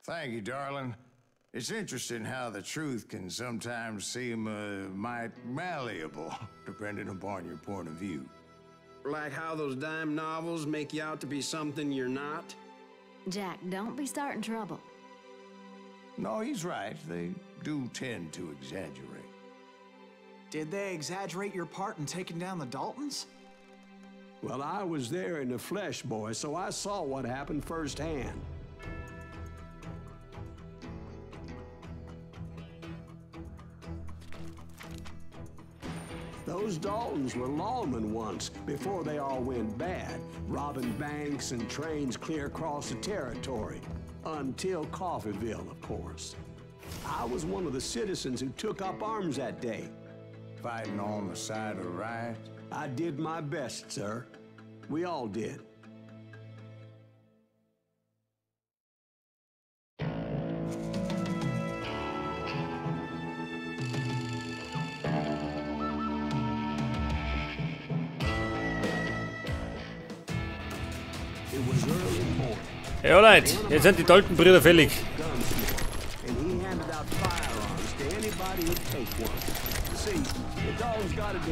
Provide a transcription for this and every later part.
Thank you, darling. It's interesting how the truth can sometimes seem might malleable, depending upon your point of view. Like how those dime novels make you out to be something you're not? Jack, don't be starting trouble. No, he's right. They do tend to exaggerate. Did they exaggerate your part in taking down the Daltons? Well, I was there in the flesh, boy, so I saw what happened firsthand. Those Daltons were lawmen once, before they all went bad, robbing banks and trains clear across the territory. Until Coffeyville, of course. I was one of the citizens who took up arms that day. Fighting on the side of right? I did my best, sir. We all did. Ja, Leute, jetzt sind die Dalton-Brüder fällig.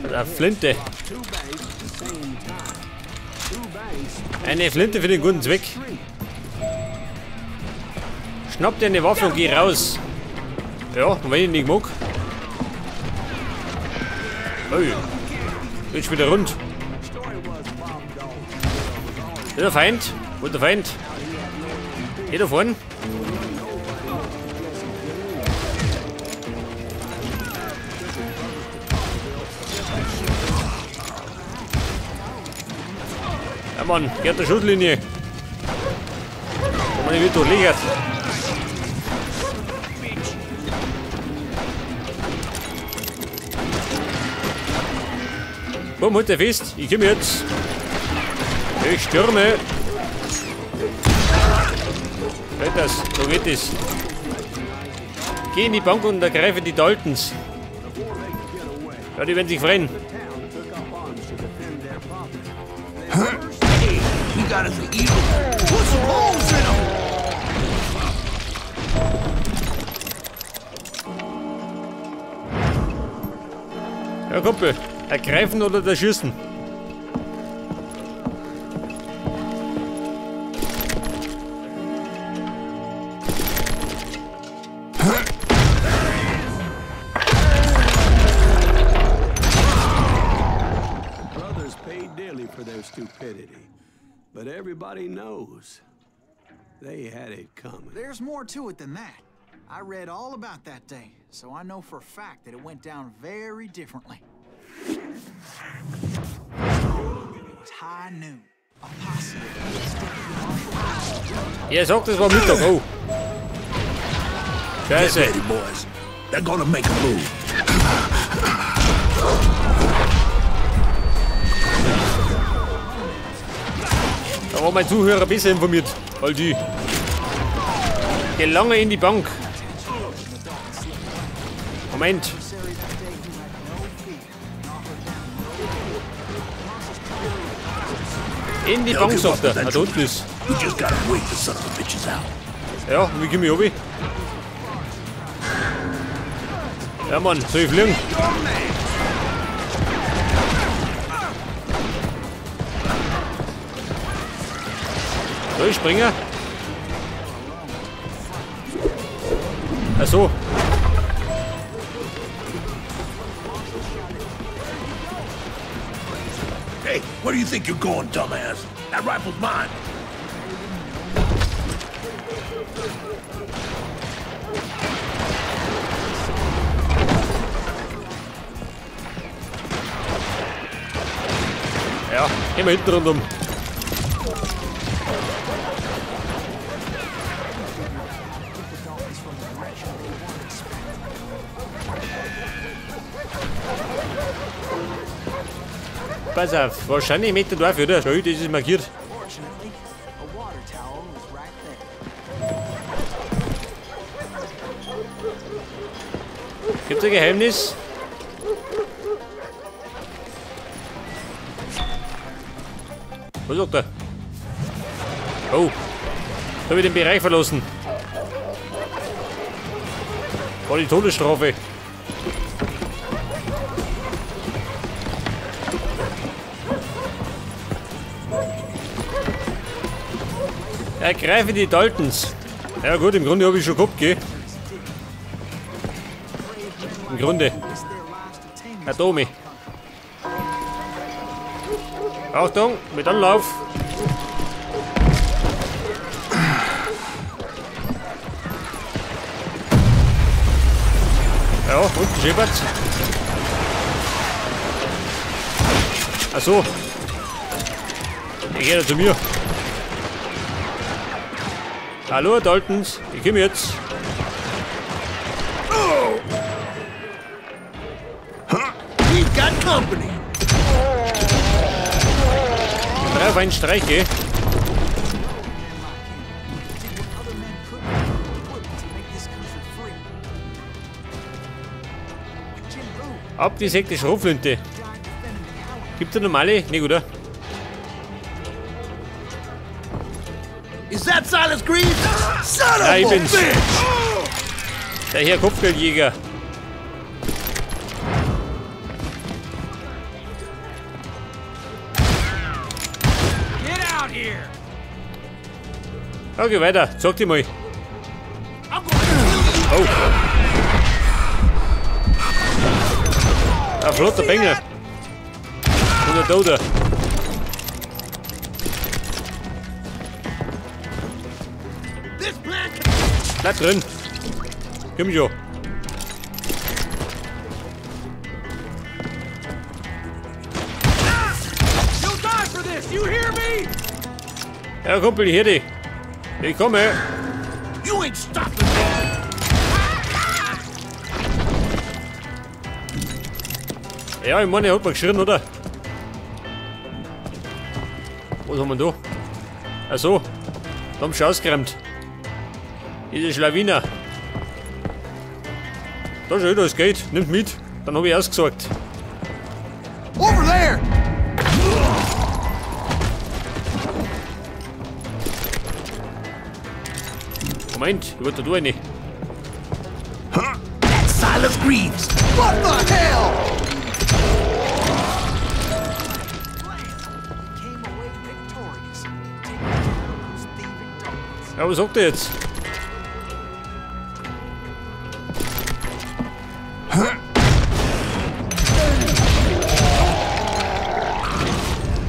Eine Flinte. Eine Flinte für den guten Zweck. Schnapp dir eine Waffe und geh raus. Ja, und wenn ich nicht mag. Ui. Geht schon wieder rund. Ist der Feind? Wo ist der Feind? Geh da vorne. Ja Mann, geh auf der Schusslinie. Wo man nicht durchlegt. Komm, halt dir fest. Ich komme jetzt. Ich stürme. Geht das? So geht es. Geh in die Bank und ergreife die Daltons. Ja, die werden sich freuen. Ja, Kumpel. Ergreifen oder erschießen? Stupidity, but everybody knows they had it coming. There's more to it than that. I read all about that day, so I know for a fact that it went down very differently. It was high noon. A posse of Ja, sagt, es war Mittag. Oh. Scheiße. Get ready, boys. They're gonna make a move. Da war mein Zuhörer besser informiert, weil die gelange in die Bank. Moment. In die Bank, sagt er. Ah, da unten ist. Ja, wie komme ich runter? Ja, Mann, soll ich fliegen? Soll ich springen? Ach so. Hey, where do you think you're going, dumbass? That rifle's mine. Ja, gehen wir hinten rundum. Pass auf, wahrscheinlich mit der Dorf, oder? Schau, das ist markiert. Gibt's ein Geheimnis? Was sagt er? Oh, da hab ich den Bereich verlassen. War die Todesstrafe. Ergreife die Daltons. Ja gut, im Grunde habe ich schon gehabt, gell? Im Grunde. Herr Domi. Achtung, mit Anlauf. Ja, unten scheppert's. Ach so. Ich gehe da zu mir. Hallo, Daltons. Ich komme jetzt. Oh. Huh? We've got company. Drei auf einen Streich, gell? Abgesägte Schrotflinte. Gibt es normale? Nicht, oder? Is that Silas Greaves? Son of Ja, ich a bin's. bitch! Der Herr Kopfgeldjäger. Get out here! Okay, weiter. Sag dir mal. Oh. Ein flotter Bengel. Und ein Toter. Bleib drin. Komm schon. You'll die for this, you hear me? Ja, Kumpel, ich höre dich. Ich komme. You ain't stopping me. Ja, ich meine, er hat mal geschrien, oder? Was haben wir da? Ach so, da haben sie schon ausgeräumt. Diese Schlawiner. Da schon, das geht. Nimmt mit. Dann habe ich ausgesorgt. Over there! Moment, ich wollte da rein. Huh? That's Silas Greaves. What the hell? Ja, was sagt er jetzt?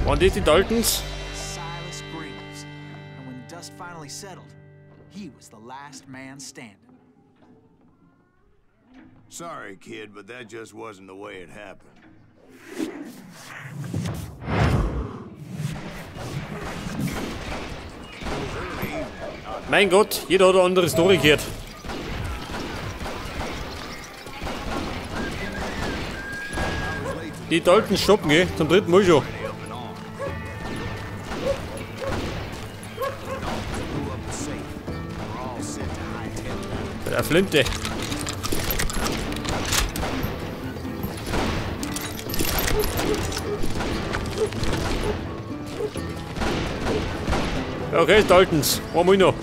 Waren das die Daltons? Silas Greaves. And when the dust finally settled, he was the last man standing. Sorry, kid, but that just wasn't the way it happened. Mein Gott, jeder hat eine andere Story gehört. Die Daltons stoppen, gell? Zum dritten Mal schon. Bei der Flinte. Okay, Daltons. One more noch.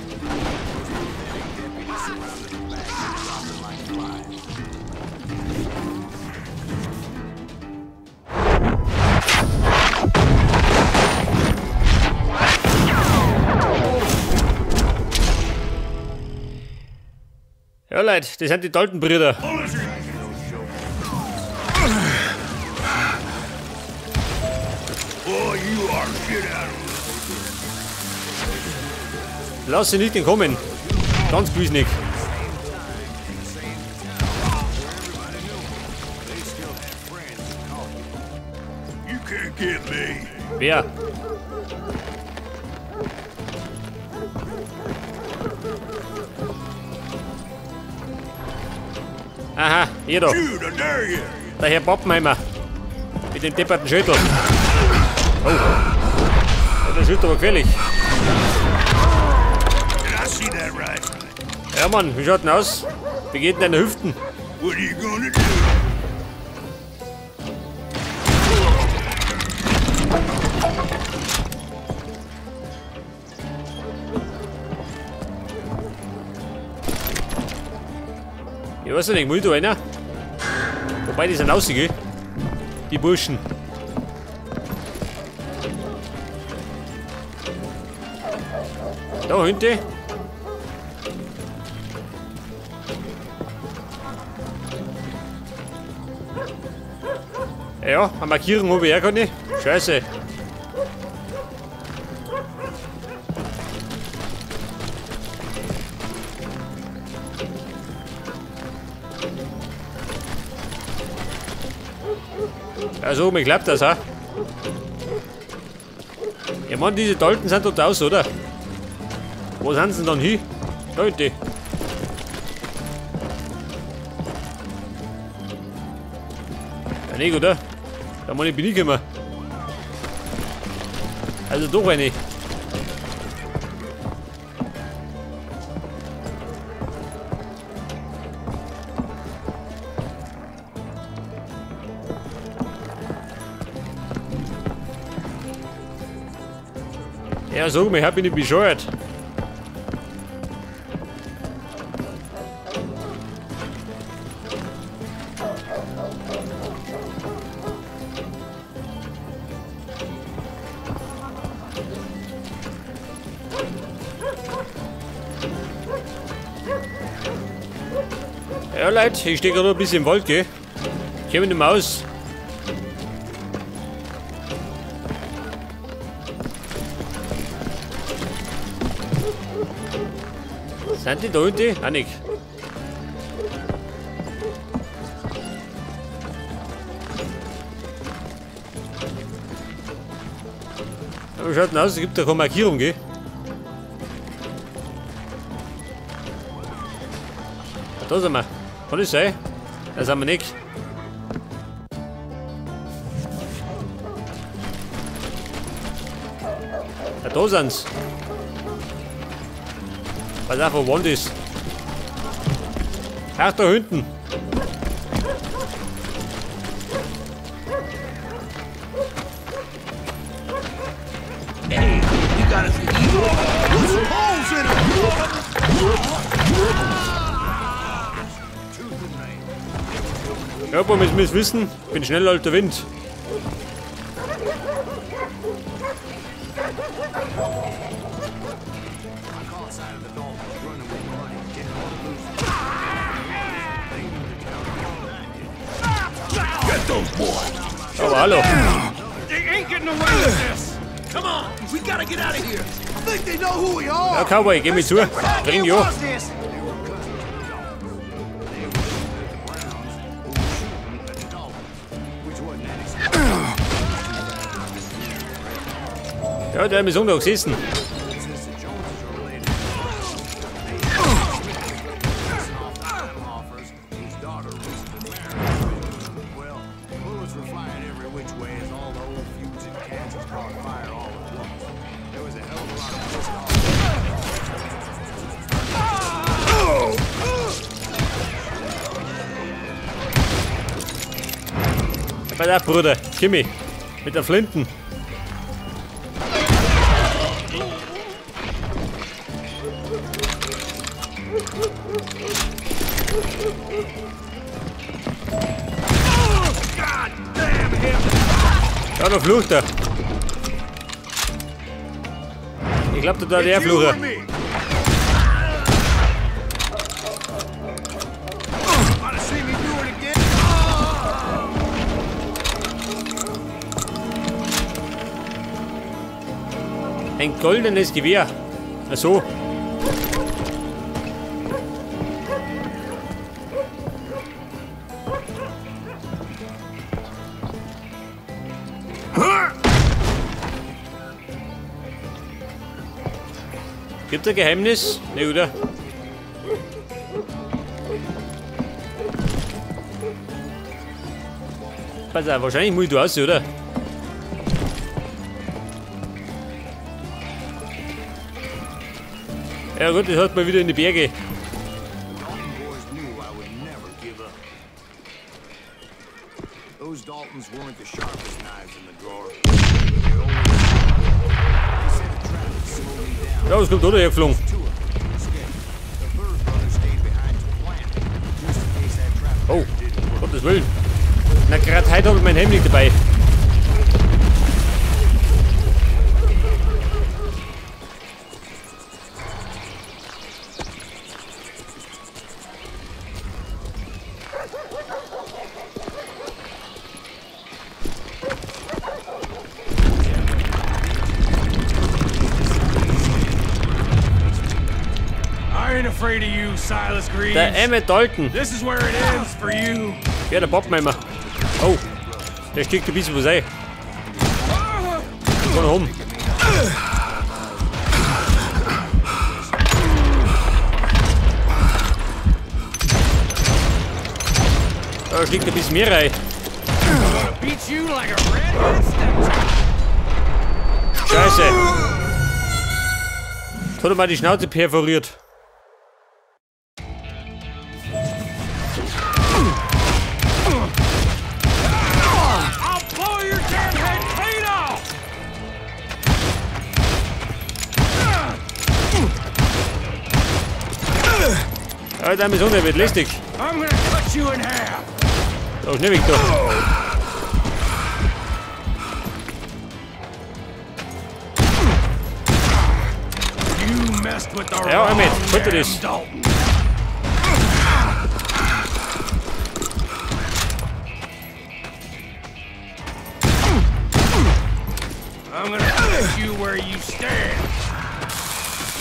Ja, Leute, das sind die Dalton-Brüder. Lass sie nicht entkommen. Ganz gewiss nicht. Wer? Aha, hier da. Der Herr Pappenheimer. Mit dem depperten Schädel. Oh. Der Schüttel war gefährlich. Ja Mann, wie schaut denn aus? Wie geht denn deine Hüften? What are you gonna do? Ich weiß nicht, muss da einer? Wobei, die sind raus, gell? Die Burschen. Da hinten. Ja, eine Markierung habe ich auch keine. Scheiße. Ja, so, mir klappt das, ha? Ja, Mann, diese Dalton sind dort aus, oder? Wo sind sie denn dann hin? Da hinten. Ja, nicht, oder? Da muss ich bin ich gekommen. Also doch eine. Ja, sag mal, ich bin nicht bescheuert. Ja, Leute, ich stehe gerade ein bisschen im Wald, gell? Ich komme nicht mehr aus. Sind die da unten? Auch nicht. Aber schaut denn aus, es gibt da keine Markierung, gell? Da sind wir. Kann das sein? Da sind wir nicht. Ja, da sind's. Pass auf, wo Wand ist. Ach, da hinten. Hey, you got us put some holes in 'em. Ja, aber wir müssen wissen, ich bin schneller als der Wind. Get those boys. Aber hallo. They ain't getting away with this. Come on, we gotta get out of here. I think they know who we are. Ja, Cowboy, geh mir zu. Bring jo. Ja, der hat mich so gesessen. Pass auf, Bruder, Kimi, mit der Flinten. Ja, da flucht er. Ich glaube, da der Flucher. Ein goldenes Gewehr. Ach so. Gibt's ein Geheimnis? Ne, oder? Pass auf, wahrscheinlich muss ich da raus, oder? Ja gut, das hat man wieder in die Berge. Ja, was kommt da hergeflogen? Oh, Gottes Willen. Na, gerade heute habe ich mein Helm nicht dabei. Der Emmett Dalton. Ja, der Popmeimer. Oh, der steckt ein bisschen was ein. Komm rum. Da schlägt ein bisschen mehr rein. Scheiße. Jetzt hat er mal die Schnauze perforiert. Alter, mein Sohn, der wird lästig. Da, schnell weg da. Ja, Emmett, holt dir das.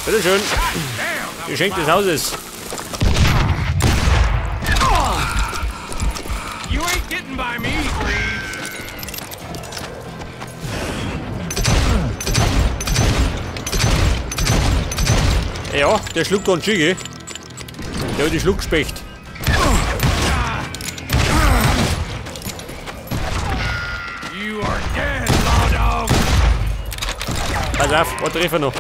Bitteschön. Geschenk des Hauses. Ja, der schluckt ganz schön, gell? Der hat die Schluckspecht. Pass auf, ein Treffer noch.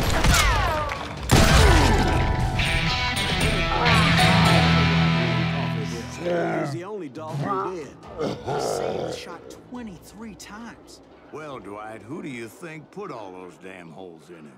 Well, Dwight, who do you think put all those damn holes in him?